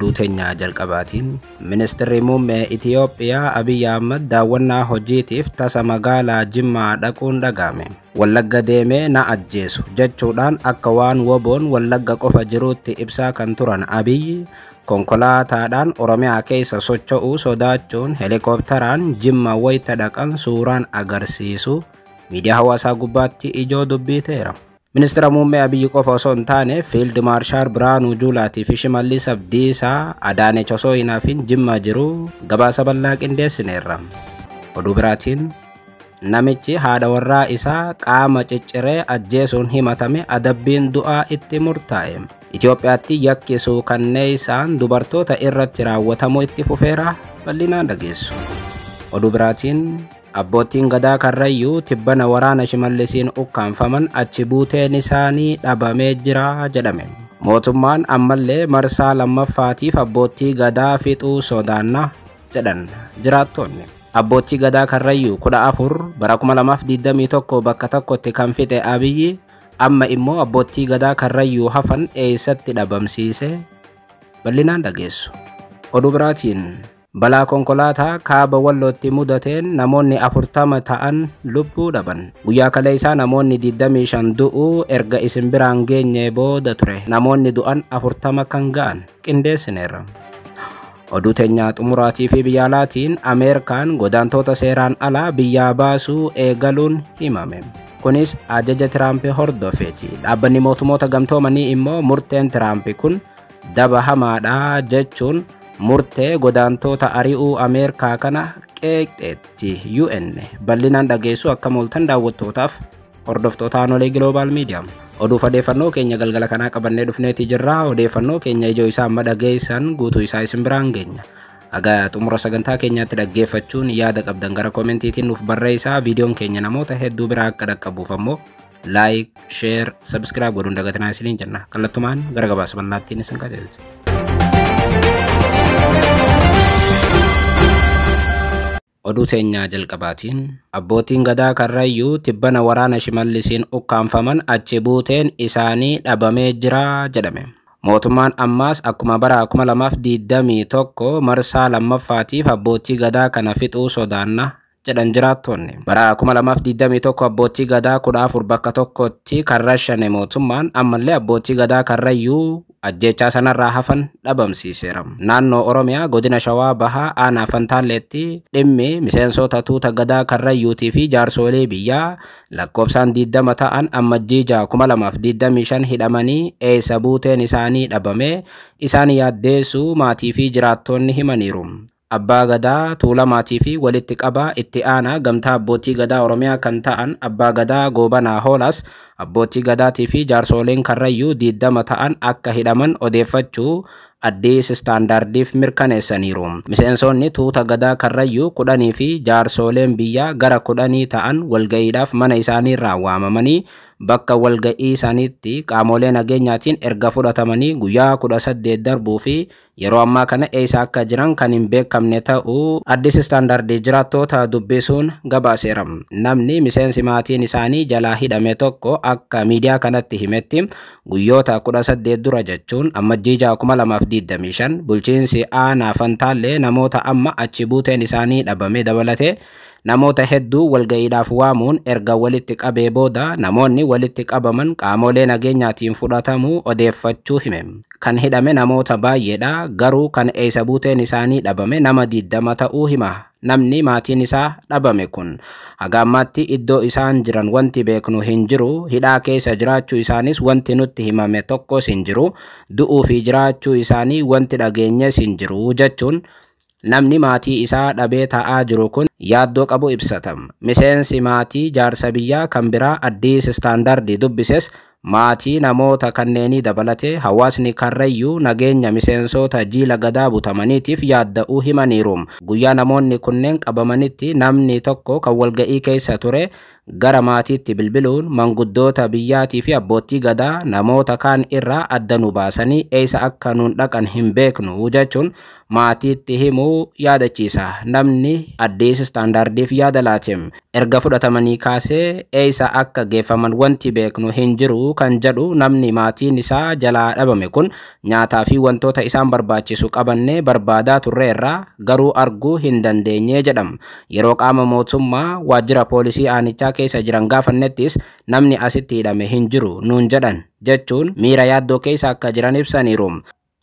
Oduu teenya jalqabaatiin Ministeerri Muummee Itiyoophiyaa Abiyyi Ahmad daawwannaa hojiitiif tasa magaalaa Jimmaa dhaquun dhaga'ame. Wallagga deemee na ajjeesu jechuudhaan akka waan woboon Wallagga qofa jiruutti ibsaa kan turan Abiyyi konkolaataadhaan Oromiyaa keessa socho'uu sodaachuun heelikooptaraan Jimma wayita dhaqan suuraan agarsiisu miidiyaa hawaasaa gubbaatti ijoo dubbii ta'eera. Ministeera Muummee Abiyyi qofa osoo hin taane Fiild Maarshaal Biraanuu Juulaatii fi Shimallis Abdiisaa Adaanech osoo hin hafin Jimma jiru gabaasa bal'aa qindeessineerra. Oduu biraatiin namichi haadha warraa isaa qaama cicciree ajjeesuun himatame adabbiin du'aa itti murtaa'e. Itoophiyaatti yakki suukanneessaan dubartoota irratti raawwatamu itti fufeera bal'inaan dhageessu. Oduu biraatiin abbootiin gadaa Karrayyuu tibbana waraana Shimallisiin ukkaanfaman achi buuteen isaanii dhabamee jira jedhame. Mootummaan ammallee marsaa lammaffaatiif abbootii gadaa fixuu sodaanna jedhan jiraattonni. Abbootii gadaa Karrayyuu 14 bara 2021 bakka tokkotti kan fixe Abiyyi amma immoo abbootii gadaa Karrayyuu hafan eessatti dhabamsiise bal'inaan dhageessu. Oduu biraatiin balaa konkolaataa kaaba Wallootti mudateen namoonni 40 ta'an lubbuu dhaban. Guyyaa kaleessaa namoonni 25 du'uu erga isin biraan geenye booda ture. Namoonni du'an 40 kan ga'an qindeessineerra. Oduu teenyaa xumuraatii fi biyya alaatiin Ameerikaan godaantoota seeraan alaa biyyaa baasuu eegaluun himame. Kunis ajaja Tiraamp hordofeeti. Dhaabbanni mootummoota gamtoomanii immoo murteen Tiraamp kun daba hamaadha jechuun murtee godaantoota ari'uu Ameerikaa kana qeeqxeetti. UN bal'inaan dhageessu akka mooltan daawwattootaaf hordoftoota Aanolee Global Media. Oduuf odeeffannoo keenya galgala kanaa qabannee dhufneeti jirra. Odeeffannoo keenya ijoo isaa amma dhageessan guutuu isaa isin biraan geenya. Haga xumura sagantaa keenyaatti dhaggeeffachuun yaada qabdan gara koomentiitiin nuuf barreessaa. Viidiyoon keenya namoota hedduu biraa akka dhaqqabuuf ammoo like, share, subscribe godhuun dagatinaa isiniin jenna. Kallattumaan gara gabaasa bal'aattiin isin qajeelcha. Oduu teenyaa jalqabaatiin abbootiin gadaa Karrayyuu tibbana waraana Shimallisiin ukkaanfaman achi buuteen isaanii dhabamee jira jedhame. Mootummaan ammaas akkuma bara 2021 marsaa lammaffaatiif abbootii gadaa kana fixuu sodaanna jedhan jiraattonni. Bara 2021 abbootii gadaa 14 bakka tokkotti kan rashane mootummaan ammallee abbootii gadaa Karrayyuu ajjeechaa sanarraa hafan dhabamsiiseera. Naannoo Oromiyaa godina Shawaa Bahaa aanaa Fantaalleetti dhimmi miseensota tuuta gadaa Karrayyuutii fi jaarsolee biyyaa lakkoofsaan 20 ta'an ammajjii 2025 hidhamanii eessa buuteen isaanii dhabame isaan yaaddeessuu maatii fi jiraattonni himaniiru. Abbaa Gadaa Tuulamaatii fi walitti qabaa itti aanaa gamtaa abbootii gadaa Oromiyaa kan ta'an Abbaa Gadaa Goobanaa Hoolaas abbootii gadaatii fi jaarsoleen Karrayyuu 20 ta'an akka hidhaman odeeffachuu Addis Istaandaardiif mirkaneessaniiru. Miseensonni tuuta gadaa Karrayyuu 10 fi jaarsoleen biyyaa gara 10 ta'an walga'iidhaaf mana isaaniirraa waamamanii bakka walga'ii isaaniitti qaamolee nageenyaatiin erga fudhatamanii guyyaa 18 darbuu fi yeroo ammaa kana eessa akka jiran kan hin beekamne ta'uu Addis Istaandaardii jiraattoota dubbisuun gabaaseera. Namni miseensi maatiin isaanii jalaa hidhame tokko akka miidiyaa kanatti himetti guyyoota 18 dura jechuun ammajjii 2025 bulchiinsi aanaa Fantaallee namoota amma achi buuteen isaanii dhabame dabalatee namoota hedduu walga'iidhaaf waamuun erga walitti qabee booda namoonni walitti qabaman qaamolee nageenyaatiin fudhatamuu odeeffachuu hime. Kan hidhame namoota baay'eedha, garuu kan eessa buuteen isaanii dhabame nama 20 ta'uu hima. Namni maatiin isaa dhabame kun haga ammaatti iddoo isaan jiran wanti beeknu hin jiru, hidhaa keessa jiraachuu isaanis wanti nutti himame tokkos hin jiru, du'uu fi jiraachuu isaanii wanti dhageenyes hin jiru jechuun namni maatii isaa dhabee taa'aa jiru kun yaaddoo qabu ibsata. Miseensi maatii jaarsa biyyaa kan biraa Addis Istaandaardii dubbises maatii namoota kanneenii dabalatee hawaasni Karrayyuu nageenya miseensota jiila gadaa butamaniitiif yaadda'uu himaniiru. Guyyaa namoonni kunneen qabamanitti namni tokko kan walga'ii keessa ture gara maatiitti bilbiluun manguddoota biyyaatii fi abbootii gadaa namoota kaan irraa adda nu baasanii eessa akka nuun dhaqan hin beeknu jechuun maatiitti himuu yaadachiisa. Namni Addis Istaandaardiif yaada laate erga fudhatamanii kaasee eessa akka geeffaman wanti beeknu hin jiru kan jedhu namni maatiin isaa jalaa dhabame kun nyaataa fi wantoota isaan barbaachisu qabannee barbaadaa turreerraa garuu arguu hin dandeenye jedhama. Yeroo qaama mootummaa waajjira poolisii aanichaa keessa jiran gaafannettis namni asitti hidhame hin jiru nuun jedhan jechuun miira yaaddoo keessa akka jiran ibsaniiru.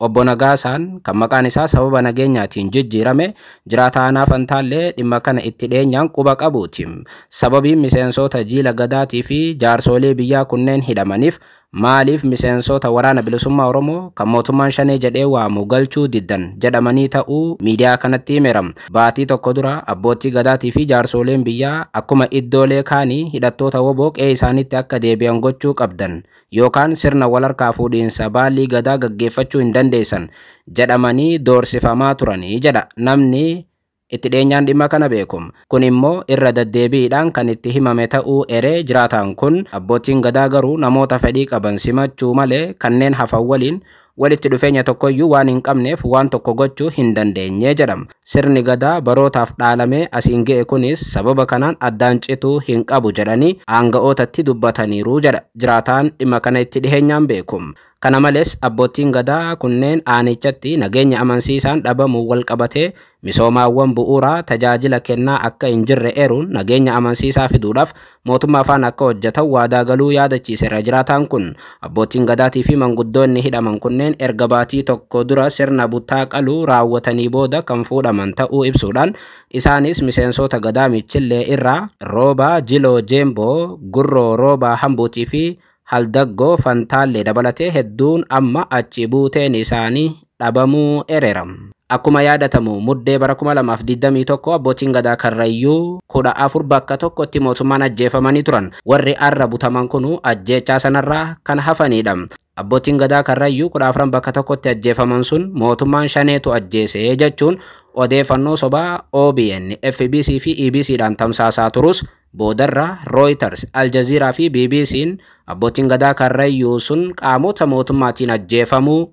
Obbo Nagaasaan kan maqaan isaa sababa nageenyaatiin jijjiirame jiraata aanaa Fantaallee dhimma kana itti dhiyeenyaan quba qabuuti. Sababiin miseensota jiila gadaatii fi jaarsolee biyyaa kunneen hidhamaniif maaliif miseensota waraana bilisummaa Oromoo kan mootummaan shanee jedhee waamu galchuu diddan jedhamanii ta'uu miidiyaa kanatti himeera. Baatii tokko dura abbootii gadaatii fi jaarsoleen biyyaa akkuma iddoolee kaanii hidhattoota WBO qe'ee isaaniitti akka deebi'an gochuu qabdan yookaan sirna walharkaa fuudhiinsa baallii gadaa gaggeeffachuu hin dandeessan jedhamanii doorsifamaa turanii jedha namni itti dhiyeenyaan dhimma kana beekum. Kun immoo irra deddeebiidhaan kan itti himame ta'uu eree jiraataan kun abbootiin gadaa garuu namoota fedhii qaban simachuu malee kanneen hafan waliin walitti dhufeenya tokkoyyuu waan hin qabneef waan tokko gochuu hin dandeenye jedhama. Sirni gadaa barootaaf dhaalamee asiin ga'e kunis sababa kanaan addaan cituu hin qabu jedhanii aanga'ootatti dubbataniiru jedha jiraataan dhimma kana itti dhiheenyaan beekum. Kana malees abbootiin gadaa kunneen aanichatti nageenya amansiisaan dhabamuu wal qabatee misoomaawwan bu'uuraa tajaajila kennaa akka hin jirre eeruun nageenya amansiisaa fiduudhaaf mootummaa faana akka hojjetan waadaa galuu yaadachiiseera jiraataan kun. Abbootiin gadaatii fi manguddoonni hidhaman kunneen erga baatii tokko dura sirna buttaa qaluu raawwatanii booda kan fuudhaman ta'uu ibsuudhaan isaanis miseensota gadaa Michillee irraa Roobaa Jiloo Jeemboo, Gurroo Roobaa Hambuutii fi Haldaggoo Fantaallee dabalatee hedduun amma achi buuteen isaanii dhabamuu ereera. Akkuma yaadatamu muddee bara 2021 abbootiin gadaa Karrayyuu 14 bakka tokkotti mootummaan ajjeefamanii turan. Warri arra butaman kunu ajjeechaa sanarraa kan hafanidha. Abbootiin gadaa Karrayyuu 14 bakka tokkotti ajjeefaman sun mootummaan shaneetu ajjeese jechuun odeeffannoo sobaa OBN, FBC fi EBC dhaan tamsaasaa turus boodarra Reuters, Al Jazeera fi BBC'n abbootiin gadaa Karrayyuu sun qaamota mootummaatiin ajjeefamuu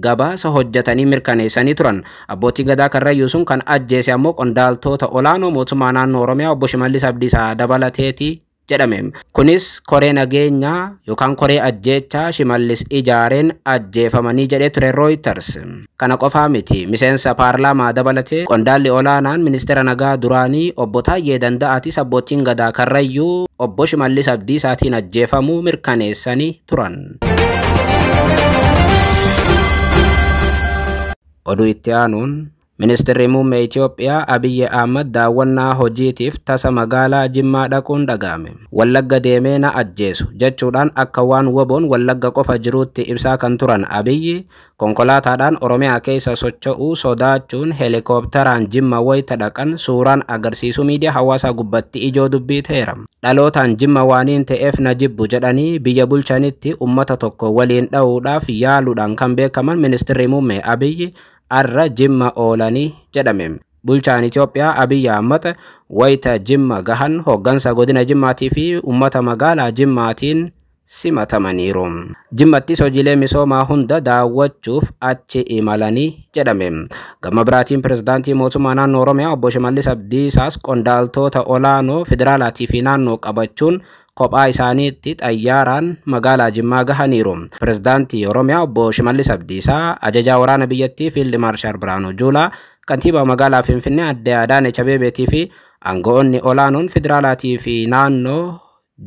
gabaasa hojjetanii mirkaneessanii turan. Abbootiin gadaa Karrayyuu sun kan ajjeese ammoo qondaaltota olaanoo mootummaa naannoo Oromiyaa obbo Shimallis Abdiisaa dabalateeti jedhame. Kunis koree nageenyaa yookaan koree ajjeechaa Shimallis ijaareen ajjeefamanii jedhee ture Reuters. Kana qofaa miti, miseensa paarlaamaa dabalatee qondaalli olaanaan ministeera nagaa duraanii obbo Taayyee Danda'aatis abbootiin gadaa Karrayyuu obbo Shimallis Abdiisaatiin ajjeefamuu mirkaneessanii turan. Oduu itti aanuun Ministeerri muummee Itoophiyaa Abiyyi Ahmad daawwannaa hojiitiif tasa magaalaa Jimmaa dhaquun dhaga'ame. Wallagga deemee na ajjeesu jechuudhaan akka waan WBOn Wallagga qofa jiruutti ibsaa kan turan Abiyyi konkolaataadhaan Oromiyaa keessa socho'uu sodaachuun heelikooptaraan Jimma wayita dhaqan suuraan agarsiisu miidiyaa hawaasaa gubbatti ijoo dubbii ta'eera. Dhalootaan Jimma waaniin ta'eef na jibbu jedhanii biyya bulchanitti uummata tokko waliin dha'uudhaaf yaaluudhaan kan beekaman ministeerri muummee Abiyyi arra Jimma oolanii jedhame. Bulchaan Itoophiyaa Abiyyi Ahmad wayita Jimma gahan hooggansa godina Jimmaatii fi uummata magaalaa Jimmaatiin simatamaniiru. Jimmattis hojiilee misoomaa hunda daawwachuuf achi imalanii jedhame. Gama biraatiin pirezidaantii mootummaa naannoo Oromiyaa obbo Shimallis Abdiisaas qondaaltota olaanoo federaalaatii fi naannoo qabachuun kophaa isaaniitti xayyaaraan magaalaa Jimmaa gahaniiru. Pirezidaantii Oromiyaa obbo Shimallis Abdiisaa, ajajaa waraana biyyattii Fiild Maarshaal Biraanuu Juulaa, kantiibaa magaalaa Finfinnee Aadde Adaanech Abeebeetii fi aango'oonni olaanoon federaalaatii fi naannoo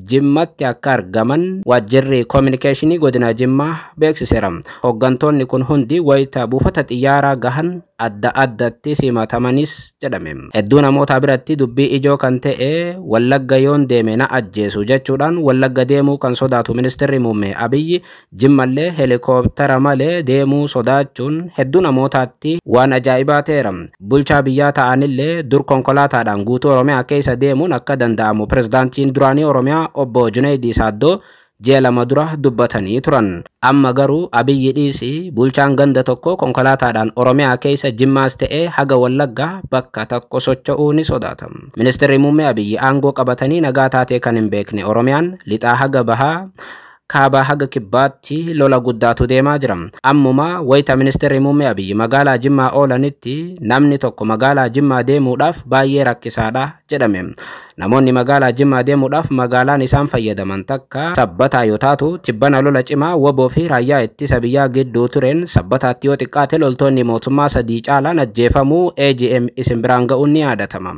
Jimmatti akka argaman waajjirri koominikeeshinii godina Jimmaa beeksiseera. Hooggantoonni kun hundi wayita buufata xiyyaaraa gahan adda addatti simatamanis jedhame. Hedduu namoota biratti dubbii ijoo kan ta'e Wallagga yoon deeme na ajjeesu jechuudhaan Wallagga deemuu kan sodaatu ministeerri muummee Abiyyi Jimmallee heelikooptara malee deemuu sodaachuun hedduu namootaatti waan ajaa'ibaa ta'eera. Bulchaa biyyaa ta'anillee dur konkolaataadhaan guutuu Oromiyaa keessa deemuun akka danda'amu pirezidaantiin duraanii Oromiyaa obbo Junaydii Saaddoo ji'a 2 dura dubbatanii turan. Amma garuu Abiyyi dhiisii bulchaan ganda tokko konkolaataadhaan Oromiyaa keessa Jimmaas ta'ee haga Wallaggaa bakka tokko socho'uu ni sodaata. Ministeerri muummee Abiyyi aangoo qabatanii nagaa taatee kan hin beekne Oromiyaan lixaa haga bahaa kaabaa haga kibbaatti lola guddaatu deemaa jira. Ammumaa wayita ministeerri muummee Abiyyi magaalaa Jimmaa oolanitti namni tokko magaalaa Jimmaa deemuudhaaf baay'ee rakkisaadha jedhame. Namoonni magaalaa Jimmaa deemuudhaaf magaalaan isaan fayyadaman takka Sabbataa yoo taatu, tibbana lola cimaa WBO fi raayyaa ittisa biyyaa gidduu tureen Sabbataatti yoo xiqqaate loltoonni mootummaa 3 caalaan ajjeefamuu AGM isin biraan ga'uun ni yaadatama.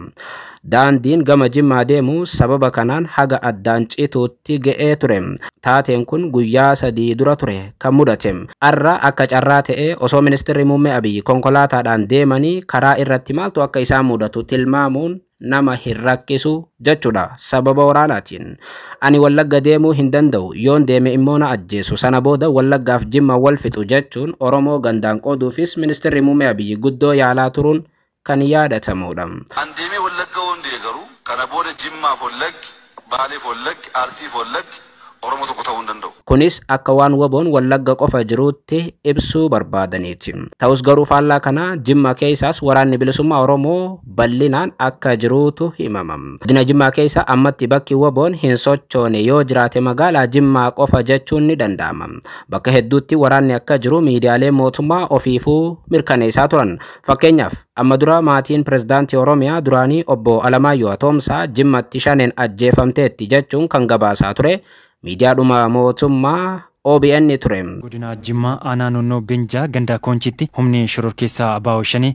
Daandiin gama Jimmaa deemu sababa kanaan haga addaan cituutti ga'ee ture. Taateen kun guyyaa 3 dura ture kan mudate. Arra akka carraa ta'ee osoo ministeerri muummee Abiyyi konkolaataadhaan deemanii karaa irratti maaltu akka isaan mudatu tilmaamuun nama hin rakkisu jechuudha. Sababa waraanaatiin ani Wallagga deemuu hin danda'u, yoon deeme immoo na ajjeesu, sana booda Wallaggaaf Jimma wal fixu jechuun Oromoo gandaan qooduufis ministeerri muummee Abiyyi guddoo yaalaa turuun kan yaadatamudha. An deemee Wallagga hoon garuu kana booda Jimmaaf Wallaggi, Baaleef Wallaggi, Arsiif Wallaggi Oromoo tokko ta'uu hin danda'u. Kunis akka waan WBOn Wallagga qofa jiruutti ibsuu barbaadaniiti. Ta'us garuu faallaa kana Jimma keessaas waraanni bilisummaa Oromoo bal'inaan akka jiruutu himama. Godina Jimmaa keessa ammatti bakki WBOn hin sochoone yoo jiraate magaalaa Jimmaa qofa jechuun ni danda'ama. Bakka hedduutti waraanni akka jiru miidiyaalee mootummaa ofiifuu mirkaneessaa turan. Fakkeenyaaf amma dura maatiin pirezidaantii Oromiyaa duraanii obbo Alamaayyoo Atoomsaa Jimmatti 5 ajjeefamteetti jechuun kan gabaasaa ture miidiyaadhuma mootummaa OBN ture. Godina Jimmaa aanaa naannoo Benjaa ganda Koonchitti humni shororkeessaa Abbaa Shanii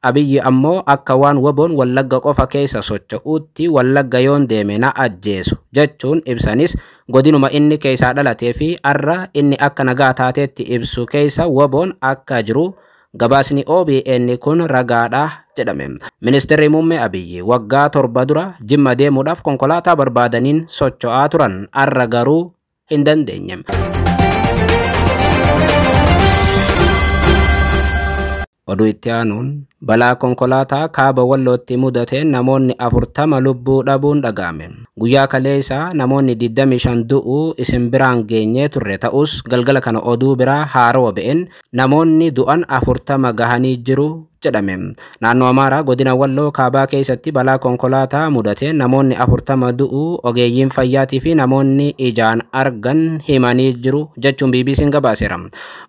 Abiyyi ammoo akka waan WBOn Wallagga qofa keessa socho'uutti Wallagga yoon deeme na ajjeesu jechuun ibsanis godinuma inni keessaa dhalatee fi arra inni akka nagaa taateetti ibsu keessa WBOn akka jiru gabaasni OBN kun ragaadha jedhame. Ministeerri muummee Abiyyi waggaa 7 dura Jimma deemuudhaaf konkolaataa barbaadaniin socho'aa turan, arra garuu hin dandeenye. Oduu itti aanuun balaa konkolaataa kaaba Wallootti mudateen namoonni 40 lubbuu dhabuun dhaga'ame. Guyyaa kaleessaa namoonni 25 du'uu isin biraan geenyee turre, ta'us galgala kana oduu biraa haarawa ba'een namoonni du'an 40 gahanii jiru jedhame. Naannoo Amaaraa godina Walloo kaabaa keessatti balaa konkolaataa mudateen namoonni 40 du'uu ogeeyyiin fayyaatii fi namoonni ijaan argan himanii jiru jechuun BBC'n gabaaseera.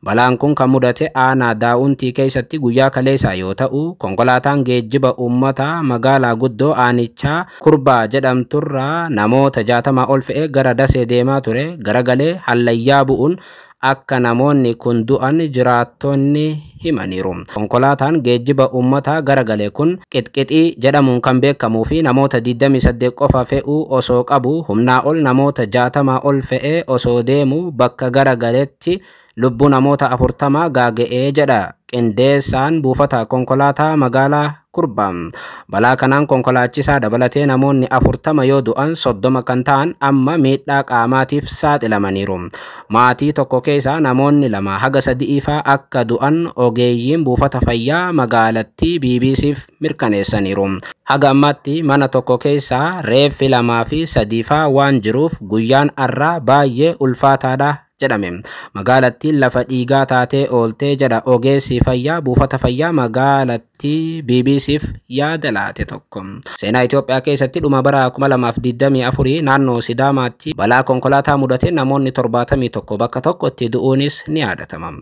Balaan kun kan mudate aanaa Daa'untii keessatti guyyaa kaleessaa yoo ta'u, konkolaataan geejjiba uummataa magaalaa guddoo aanichaa Kurbaa jedhamturraa namoota 60 ol fe'ee gara Dasee deemaa ture garagalee hallayyaa bu'uun akka namoonni kun du'an jiraattonni himaniiru. Konkolaataan geejjiba uummataa garagale kun Qixqixii jedhamuun kan beekamuu fi namoota 28 qofa fe'uu osoo qabu humnaa ol namoota 60 ol fe'ee osoo deemu bakka garagaletti lubbuu namoota 40 gaaga'ee jedha qindeessaan buufata konkolaataa magaalaa Kurbaa. Balaa kanaan konkolaachisaa dabalatee namoonni 40 yoo du'an 30 kan ta'an amma miidhaa qaamaatiif saaxilamaniiru. Maatii tokko keessaa namoonni 2 haga 3 faa akka du'an ogeeyyiin buufata fayyaa magaalattii BBCf mirkaneessaniiru. Haga ammaatti mana tokko keessaa reeffi 2 fi 3 faa waan jiruuf guyyaan arraa baay'ee ulfaataadha jedhame. Magaalattiin lafa dhiigaa taatee ooltee jedha ogeessi fayyaa buufata fayyaa magaalattii BBCf yaada laate tokko. Seenaa Itoophiyaa keessatti dhuma bara 2024 naannoo Sidaamaatti balaa konkolaataa mudateen namoonni 71 bakka tokkotti du'uunis ni yaadatama.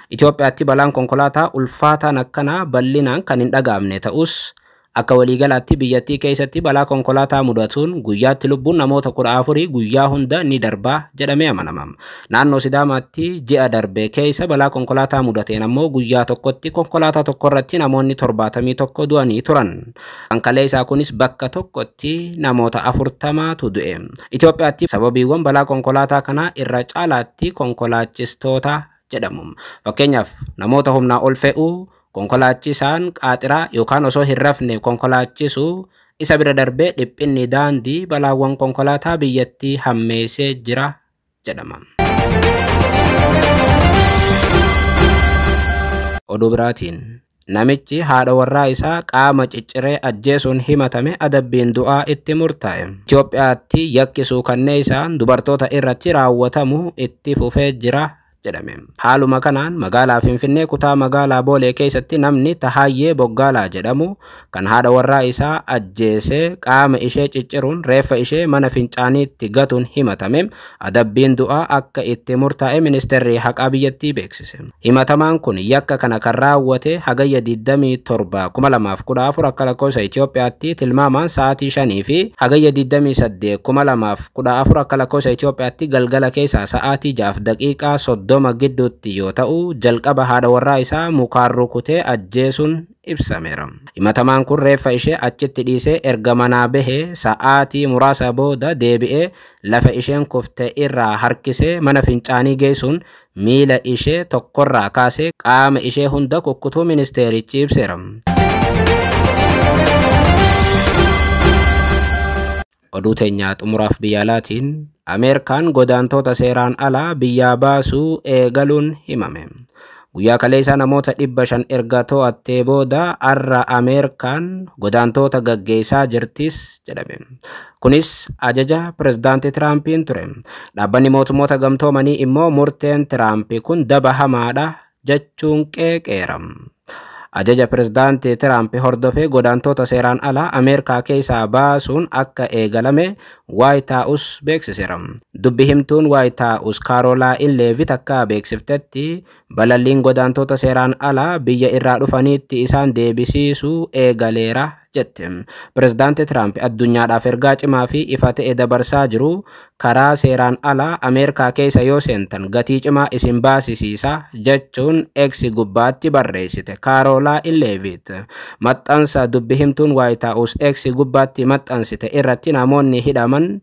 Itoophiyaatti balaan konkolaataa ulfaataan akkanaa bal'inaan kan hin dhaga'amne ta'us akka waliigalaatti biyyattii keessatti balaa konkolaataa mudatuun guyyaatti lubbuun namoota 14 guyyaa hunda ni darbaa jedhamee amanama. Naannoo Sidaamaatti ji'a darbe keessa balaa konkolaataa mudateen ammoo guyyaa tokkotti konkolaataa tokkorratti namoonni 71 du'anii turan. Kan isaa kunis bakka tokkotti namoota 40tu du'e. Itoophiyaatti sababiiwwan balaa konkolaataa kanaa irra caalaatti konkolaachistoota jedhamu. Fakkeenyaaf namoota humnaa ol fe'uu, konkolaachisaan qaaxiraa yookaan osoo hin rafne konkolaachisuu, isa bira darbee dhiphinni daandii balaawwan konkolaataa biyyattii hammeessee jira jedhama. Oduu biraatiin Namichi haadha warraa isaa qaama cicciree ajjeesuun himatame adabbiin du'aa itti murtaa'e. Itoophiyaatti yakki suukanneessaan dubartoota irratti raawwatamu itti fufee jira jedhame. Haaluma kanaan magaalaa Finfinnee kutaa magaalaa Boolee keessatti namni Tahaayyee Boggaalaa jedhamu kan haadha warraa isaa ajjeesee qaama ishee cicciruun reeffa ishee mana fincaaniitti gatuun himatame adabbiin du'aa akka itti murtaa'e ministeerri haqaa biyyattii beeksise. Himatamaan kun yakka kana kan raawwate hagayya 27 2014 akka lakkoofsa Itoophiyaatti tilmaamaan sa'aatii 5 fi hagayya 28 2014 akka lakkoofsa Itoophiyaatti galgala keessaa sa'aatii 6:30 gidduutti yoo ta'u jalqaba haadha warraa isaa mukaan rukutee ajjeesuun ibsameera. Himatamaan kun reeffa ishee achitti dhiisee erga manaa bahee sa'aatii muraasa booda deebi'ee lafa isheen kufte irraa harkisee mana fincaanii geessuun miila ishee tokkorraa kaasee qaama ishee hunda kukkutuu ministeerichi ibseera. Oduu teenyaa xumuraaf biyya alaatiin Ameerikaan godaantoota seeraan alaa biyyaa baasuu eegaluun himame. Guyyaa kaleessaa namoota 500 erga to'attee booda har'a Ameerikaan godaantoota gaggeessaa jirtis jedhame. Kunis ajaja pirezidaantii Tiraampiin ture. Dhaabbanni mootummoota gamtoomanii immoo murteen Tiraamp kun daba hamaadha jechuun qeeqeera. Ajaja pirezidaantii Tiraamp hordofee godaantoota seeraan alaa Ameerikaa keessaa baasuun akka eegalame White House beeksiseera. Dubbi himtuun White House Kaarolaayin Leevit akka beeksiftetti balalliin godaantoota seeraan alaa biyya irraa dhufaniitti isaan deebisiisuu eegaleera jette. Pirezidaantii Tiraamp addunyaadhaaf ergaa cimaa fi ifa ta'e dabarsaa jiru karaa seeraan alaa Ameerikaa keessa yoo seentan gatii cimaa isin baasisiisa jechuun X gubbaatti barreessite Kaarolaayin Leevit. Maxxansa dubbi himtuun White House X gubbaatti maxxansite irratti namoonni hidhaman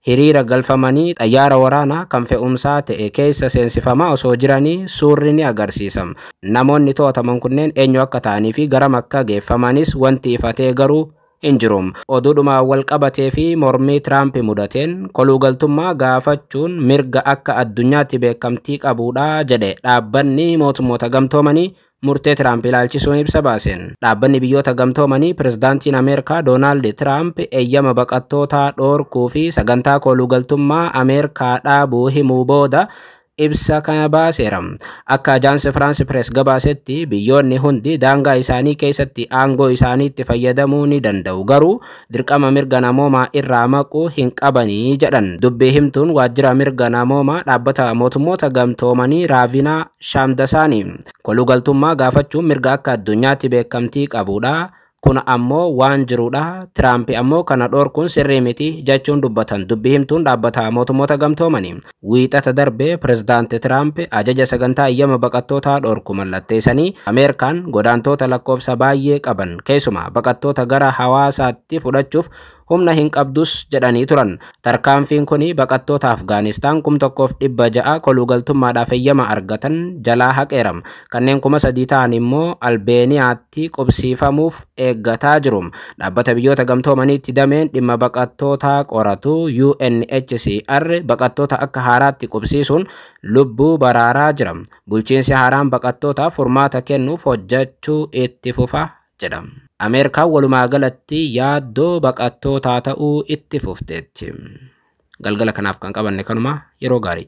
hiriira galfamanii xayyaara waraanaa kan fe'umsaa ta'e keessa seensifamaa osoo jiranii suurri ni agarsiisa. Namoonni to'ataman kunneen eenyu akka ta'anii fi garam akka geeffamanis wanti ifatee garuu hin jiru. Oduudhuma wal qabatee fi mormii Tiraamp mudateen kolugaltummaa gaafachuun mirga akka addunyaatti beekamtii qabudha jedhe dhaabbanni mootummoota gamtoomanii murtee Tiraamp ilaalchisuun ibsa baaseen. Dhaabbanni biyyoota gamtoomanii pirezidaantiin Ameerikaa Doonaald Tiraamp eeyyama baqattootaa dhoorkuu fi sagantaa kolugaltummaa Ameerikaa dhaabuu himuu booda ibsa kana baaseera. Akka Ajaansi Firaansi Pirees gabaasetti biyyoonni hundi daangaa isaanii keessatti aangoo isaaniitti fayyadamuu ni danda'u. Garuu dirqama mirga namoomaa irraa maquu hin qabanii jedhan. Dubbii himtuun waajjira mirga namoomaa dhaabbata mootummoota gamtoomanii Raavinaa Shaamdasaanii. Kolugaltummaa gaafachuun mirga akka addunyaatti beekamtii qabudha. Kun ammoo waan jirudha. Tiraamp ammoo kana dhoorkuun sirrii miti jechuun dubbatan. Dubbii himtuun dhaabbata mootummoota gamtoomanii. Wiixata darbee pirezidaanti Tiraamp ajaja sagantaa eeyyama baqattootaa dhoorku mallatteessanii Ameerikaan godaantoota lakkoofsa baay'ee qaban keessumaa baqattoota gara hawaasaatti fudhachuuf humna hin qabdus jedhanii turan. Tarkaanfiin kun baqattoota Afgaanistaan 1600 kolugaltummaadhaaf eeyyama argatan jalaa haqeera. Kanneen 3000 ta'an immoo Albeeniyaatti qubsiifamuuf eeggataa jiru. Dhaabbata biyyoota gamtoomaniitti dameen dhimma baqattootaa qoratu UNHCR baqattoota akka haaraatti qubsiisuun lubbuu baraaraa jira. Bulchiinsi haaraan baqattootaaf furmaata kennuuf hojjechuu itti fufa jedha. Ameerikaan walumaa galatti yaaddoo baqattootaa ta'uu itti fufteetti. Galgala kanaaf kan qabanne kanuma yeroo gaarii.